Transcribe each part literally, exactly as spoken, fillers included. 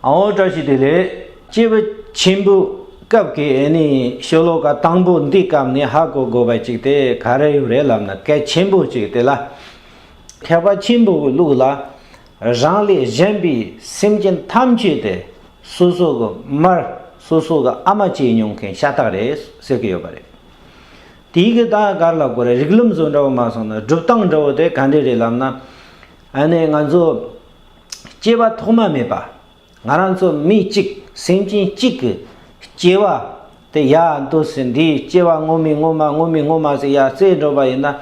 ཨའོ། བཀྲ་ཤིས་བདེ་ལེགས། སྐྱེས་བུ་ཆེན་པོའི་སྐབས་ཀྱི་ཨ་ནི་ཤོ་ལོ་ཀ་དང་པོ་འདིའི་སྐབས་ནས་ཧ་གོ་དགོས་པ་ཅིག་དེ་ག་རེ་ཡོད་རེད་ལབ་ན། གལ་ཆེན་པོ་ཅིག་དེ་ལ། ཐེག་པ་ཆེན་པོ་གི་ལུགས་ལ། རང་ལས་གཞན་པའི་སེམས་ཅན་ཐམས་ཅད་དེ་སོ་སོ་གི་མར། སོ་སོ་གི་ཨ་མ་བྱས་མྱོང་མཁན་ཤ་སྟག་རེད་ཟེར་གི་ཡོད་པ་རེད། དེའི་གི་ད་ག་རེ་ལབ་དགོས་རེད། རིགས་ལམ་བཟོ་འདྲ་བོ་མ་སོང་ན་སྒྲུབ་སྟངས་འདྲ་བོ་དེ་ག་འདྲ་རེད་ལབ་ན། ཨ་ནི་ང་ཚོ་སྐྱེ་བ་ཐོག་མ་མེད་པ། ང་རང་ཚོ་མི་གཅིག་སེམས་ཅན་གཅིག་གི་སྐྱེ་བ་དེ་ཡར་འདུག་སེ། འདིའི་སྐྱེ་བ་སྔོན་མའི་སྔོན་མ། སྔོན་མའི་སྔོན་མ་ཟེར་ཡར་བརྩིས་འགྲོ་བ་ཡིན་ན།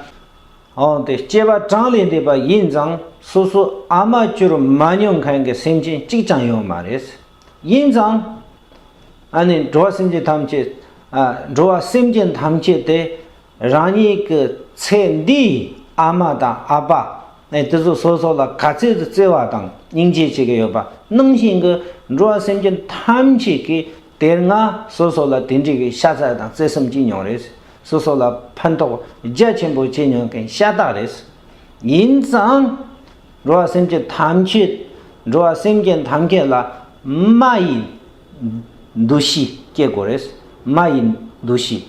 འོ་དེ་སྐྱེ་བ་གྲངས་ལས་འདས་པ་ཡིན་ཙང་། སོ་སོ་ཨ་མ་གྱུར་མ་མྱོང་མཁན་གྱི་སེམས་ཅན་གཅིག་ཀྱང་ཡོད་མ་རེད། ཡིན་ཙང་། ཨ་ནི་འགྲོ་བ་སེམས་ཅན་ཐམས་ཅད། ཨ། འགྲོ་བ་སེམས་ཅན་ཐམས་ཅད་དེ་རང་ཉིད་ཀྱི་ཚེ་འདིའི་ཨ་མ་དང་ཨ་ཕ། ཨ། དེ་ཚོ་སོ་སོ་ལ་ག་ཚོད་ཅིག་བརྩེ་བ་དང་སྙིང་རྗེ་བྱེད་ཀྱི་ཡོད་པ་ནང་བཞིན་གྱི། འགྲོ་བ་སེམས་ཅན་ཐམས་ཅད་ཀྱིས་དེ་སྔ་སོ་སོ་ལ་དེ་འདྲའི་གི་ཤ་ཚ་དང་བརྩེ་སེམས་བྱེད་མྱོང་རེད། སོ་སོ་ལ་ཕན་ཐོགས་རྒྱ་ཆེན་པོ་བྱེད་མྱོང་མཁན་ཤ་སྟག་རེད། ཡིན་ཙང་། འགྲོ་བ་སེམས་ཅན་ཐམས་ཅད། འགྲོ་བ་སེམས་ཅན་ཐམས་ཅད་ལ་མ་ཡི་འདུ་ཤེས་སྐྱེ་དགོས་རེད། མ་ཡི་འདུ་ཤེས།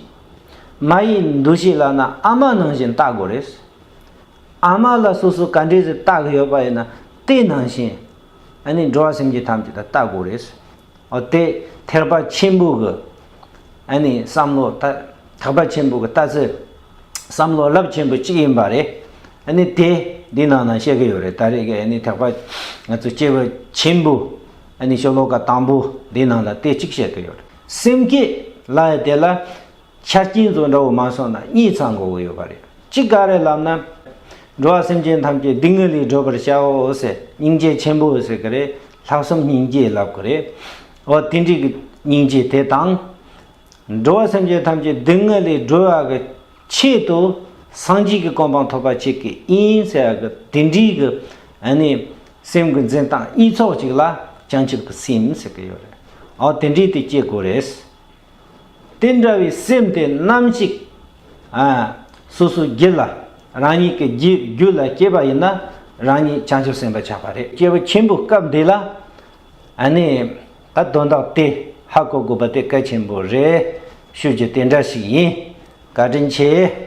མ་ཡི་འདུ་ཤེས་ལབ་ན་ཨ་མ་ནང་བཞིན་བལྟ་དགོས་རེད། ཨ་མ་ལ་སོ་སོ་ག་འདྲས་ཟིག་བལྟ་གི་ཡོད་པ་ཡིན་ན། དེ་ནང་བཞིན་ཨ་ནི་འགྲོ་བ་སེམས་ཅན་ཐམས་ཅད་ལ་བལྟ་དགོས་རེད། འོ་དེ་ཐེག་པ་ཆེན་པོ་གི་ཨ་ནི་བསམ་བློ། ད་ཐེག་པ་ཆེན་པོ་གི་ལྟ་ཚུལ། བསམ་བློ་རླབས་ཆེན་པོ་གཅིག་ཡིན་པ་རེད། ཨ་ནི་དེ་འདི་ནང་ན་བཤད་གི་ཡོད་རེད། ད་རེས་ཀྱི་ཨ་ནི་ཐེག་པ། ང་ཚོ་སྐྱེས་བུ་ཆེན་པོ། ཨ་ནི་ཤོ་ལོ་ཀ་དང་པོ་འདི་ནང་ལ་དེ་གཅིག་བཤད་གི་ཡོད་རེད། སེམས་བསྐྱེད་ལབ་ཡ་དེ་ལ། ཆ་རྐྱེན་ཚོ་འདྲ་བོ་མ་སོང་ན་གཉིས་ཚང་དགོས་ཀྱི་ཡོད་པ་རེད། གཅིག་ག་རེ་ལབ་ན། འགྲོ་བ་སེམས་ཅན་ཐམས་ཅད་སྡུག་བསྔལ་ལས་སྒྲོལ་བར་བྱའོ་ཟེར། སྙིང་རྗེ་ཆེན་པོ་ཟེར་གི་རེད། ལྷག་བསམ་སྙིང་རྗེ་ལབ་གི་རེད། འོ་དེ་འདྲའི་གི་སྙིང་རྗེ་དེ་དང་། འགྲོ་བ་སེམས་ཅན་ཐམས་ཅད་སྡུག་བསྔལ་ལས་སྒྲོལ་བ་གི་ཆེད་དུ་སངས་རྒྱས་ཀྱི་གོ་འཕང་ཐོབ་པ་བྱེད་ཀྱི་ཡིན་ཟེར་གི། དེ་འདྲའི་གི་ཨ་ནི་སེམས་ཀྱི་འཛིན་སྟངས་གཉིས་ཚོགས་གཅིག་ལ་བྱང་ཆུབ་ཀྱི་སེམས་ཟེར་གི་ཡོད་རེད། འོ་དེ་འདྲའི་དེ་སྐྱེ་དགོས་རེད། དེ་འདྲ་བའི་སེམས་དེ་ནམ་ཞིག་ཨ། སོ་སོའི་རྒྱུད་ལ། རང་ཉིད་ཀྱི་རྒྱུད། རྒྱུད་ལ་སྐྱེས་པ་ཡིན་ན། རང་ཉིད་བྱང་ཆུབ་སེམས་དཔའ་ཆགས་པ་རེད། སྐྱེས་བུ་ཆེན་པོའི་སྐབས་འདི་ལ། ཨ་ནི་ད་དོན་དག་དེ་ཧ་གོ་དགོས་པ་དེ་གལ་ཆེན་པོ་རེད། ཞུ་རྒྱུ་དེ་འདྲ་ཞིག་ཡིན། བཀའ་དྲིན་ཆེ།